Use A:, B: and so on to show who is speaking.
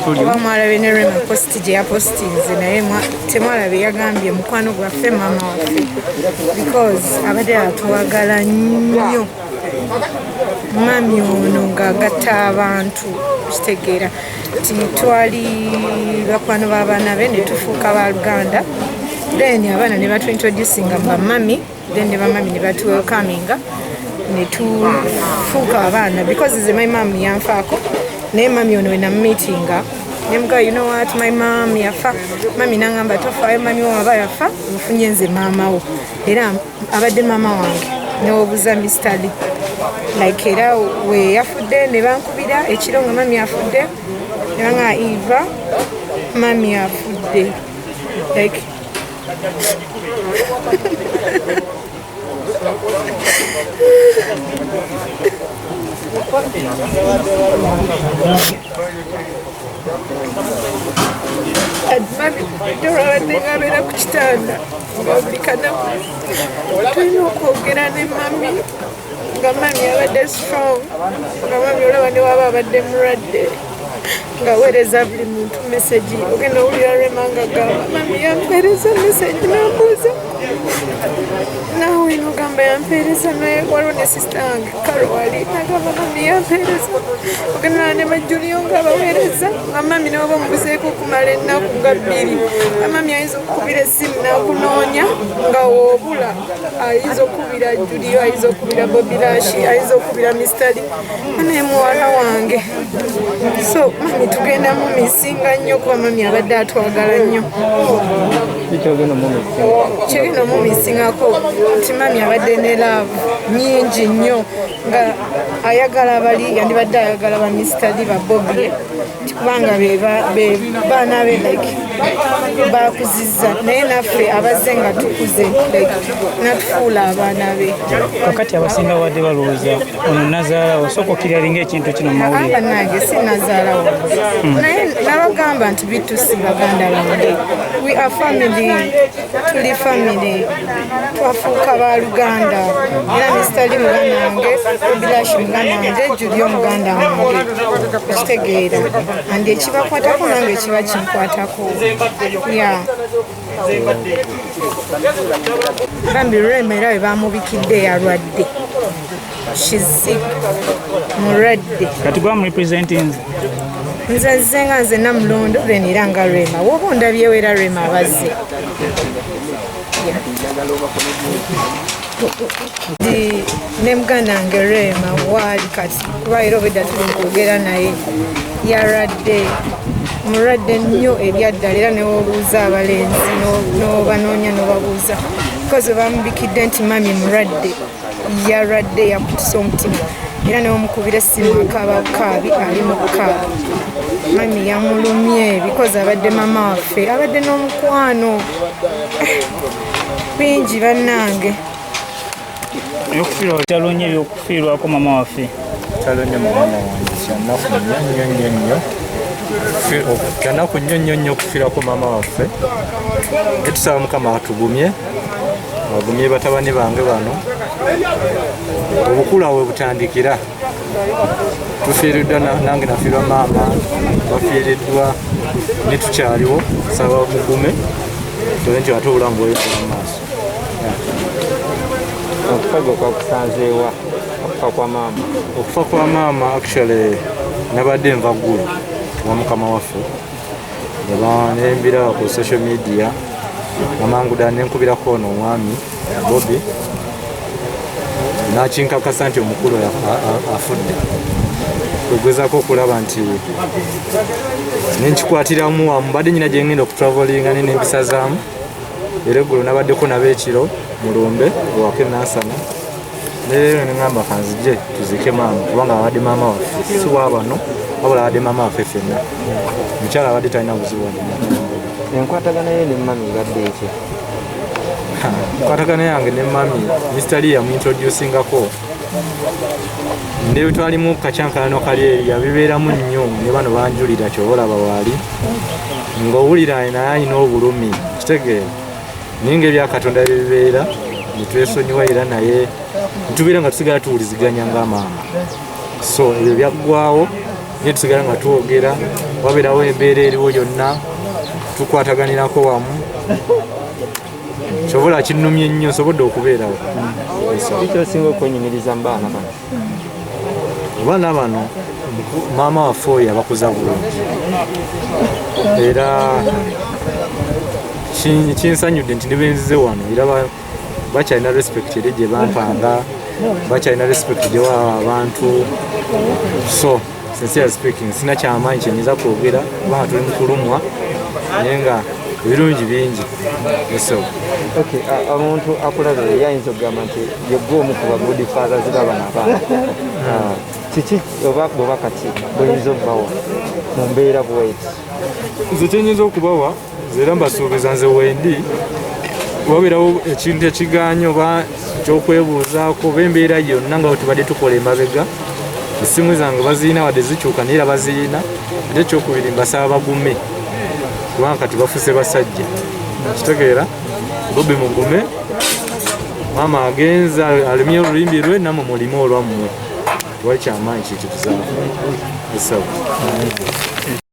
A: Oba mwalabye ne Rema post gye yapostinze, naye temwalabye yagambye mukwano gwaffe, maama waffe, because abadde atwagala nnyo. Mami ono ng'agatta abantu, kitegeera nti twali bakwano b'abaana be ne tufuuka baluganda, then abaana ne batuintroducinga mu bamami, then ne bamami ne batuwelcominga ne tufuuka abaana, because nze my mom yanfaako. Naye mami ono wenamumeetinga nemugaa, "You know what, my mom yafa." Mami nangamba, "Tofaayo, mami wo aba yafa, ofunye nze maama wo." Era abadde maama wange newobuza Mr Lee. Like era we yafudde ne bankubira ekiro nga mami afudde, nebanga, "Eva, mami afudde." Like mami olwabadde nga abeera ku kitanda nga buli kanaku tulina okwogera ne mami, nga mami abadde strong, nga mami olaba ne waba abadde mulwadde ng'aweereza buli muntu message. Ogenda owulira Rema nga gamba, "Mami yampeereza message nambuuza naawe," nogamba yampeereza. Naye waliwo ne sister wange Karo wali nagamba, "Mami yampeereza." Ogenda ne bajjulio nga abaweereza, nga mami newaba omubuzeeko okumala ennaku nga 2, nga mami ayinza okukubira essimu n'akunoonya nga woobula. Ayinza okukubira Julio, ayinza okukubira Bobilashi, ayinza okukubira Mistali naye muwala wange. So mami tugenda mumisinga nnyo kuba mami abadde atwagala nnyo. Kyegenda omumisingako nti mami abadde ne love nyingi nnyo, nga ayagala bali yandibadde ayagala ba Mr Lee, ba Bobi, kubanga be baana be, like bakuzizza, naye naffe abazze nga tukuze, like natufuula abaana be.
B: Kakati abasinga babadde balowooza ono nazaala, osooka okkiralinga ekintu kino mu mawulire.
A: Bannange, si nazaala wange, naye nabagamba nti bitusi baganda bange, we are family, tuli family, twafuuka baluganda. Era Mr Lee muganda wange, Obilashi muganda wange, Julio muganda wange, okitegeera? Andi ekibakwatako nange kiba kinkwatako. Ya bambi Rema era bwe bamubikidde yalwadde. She's sick, mulwadde.
B: Kati gwamurepresentinze?
A: Nze nze nga nze Namulondo, then era nga Rema woba ondabyewo, era Rema abazze. Yeah. Ndi ne muganda wange Rema waali kati, kuba era obedda tuli mukwogera naye. Yalwadde, mulwadde nnyo ebyaddala, era newobuuza abalenzi n'obanoonya n'obabuuza, because bamubikidde nti mami mulwadde, yalwadde, yakutisa omutima, era newomukubira essimu akaaba bukaabi, ali mu bukaaba. Mami yamulumye because abadde mama waffe, abadde n'omukwano bingi bannange.
B: Ebyokufiirwa kitalo nnyo, ebyokufiirwako mama waffe.
C: Kitalo nnyo muganda wange, kyanaku nnyo nnyo nnyo nnyo. Kyanaku nnyo nnyo nnyo okufiirako maama waffe. Naye tusaba Mukama atugumye, agumye batabani bange bano. Obukulu awo we butandikira. Tufiiriddwa, nange nafiirwa maama, bafiiriddwa ne tukyaliwo. Saba mugume tole nti ate obulamu bweyongera mu maaso.
D: Okufa gwe kwakusanzeewa, okufa kwa maama?
C: Okufa kwa maama, actually nabadde nva Ggulu wa mukama waffe, nembiraba ku social media. Amangu ddala nenkubirako ono omwami Bobi, nakinkakasa nti omukulu afudde. Kwegezako okulaba nti nenkikwatiramu wamu, mbadde nyina gye ngenda okutravelinga ne nempisazaamu. Era eggulo nabaddeko nabo ekiro mulumbe ewaka enansana, neleero neŋŋamba kanzije tuziike maama, kubanga abadde maama waffe, si wa bano, wabula abadde maama waffe ffenna. Mukyala abadde talina buzibu wadde.
D: Enkwatagana ye ne mami ebadde etya?
C: Enkwatagana yange ne mami, Mr Lee yamuintroducingako ne twalimu kacyankalano kali eri yabibeeramu nnyo, ne bano banjulira. Kyoba olaba waali ng'owulira naye alina obulumi, kitegeera, naye nga ebyakatonda bibeera netwesonyiwa, era naye ntubeera nga tusigala tuwuliziganya nga maama. So ebyo byaggwawo, naye tusigala nga twogera. Wabeerawo embeera eriwo yonna tukwataganirako wamu. Kyobola kinnumye nnyo, nsobodde okubeerawo.
D: Kikyosinga okwenyumiriza mu baana bano?
C: Abaana bano, maama waffe oyo abakuza bulungi, era kinsanyudde nti nibenzize wano era bakyalina respect eri gye bampanga, bakyalina respect gye bawa abantu. So sincere speaking, sina kyamaanyi kyenyinza kwogera kubanga tuli mu kulumwa, naye nga ebirungi bingi. So
D: Okay, omuntu akulaba yayinza okugamba nti yegwe omu ku ba godfathers b'abano abaana. Ah, kiki oba bubaka ki buyinza okubawa mu mbeera bweti?
C: Nze kyenyinza okubawa, nze era mbasuubiza, nze wendi wabeerawo ekintu ekiganye oba ekyokwebuuzaako oba embeera yonna nga tubadde tukola emabega, essimu zange baziyina, wadde zikyuka naye era baziyina. Ate ekyokubiri, mbasaba bagume kubanga kati bafuse basajja. Kitegeera bobi, mugume, maama agenza alimye olulimi lwe, namwe mulime olwammwe. Tewali kyamaanyi kikituzaako. Esabo.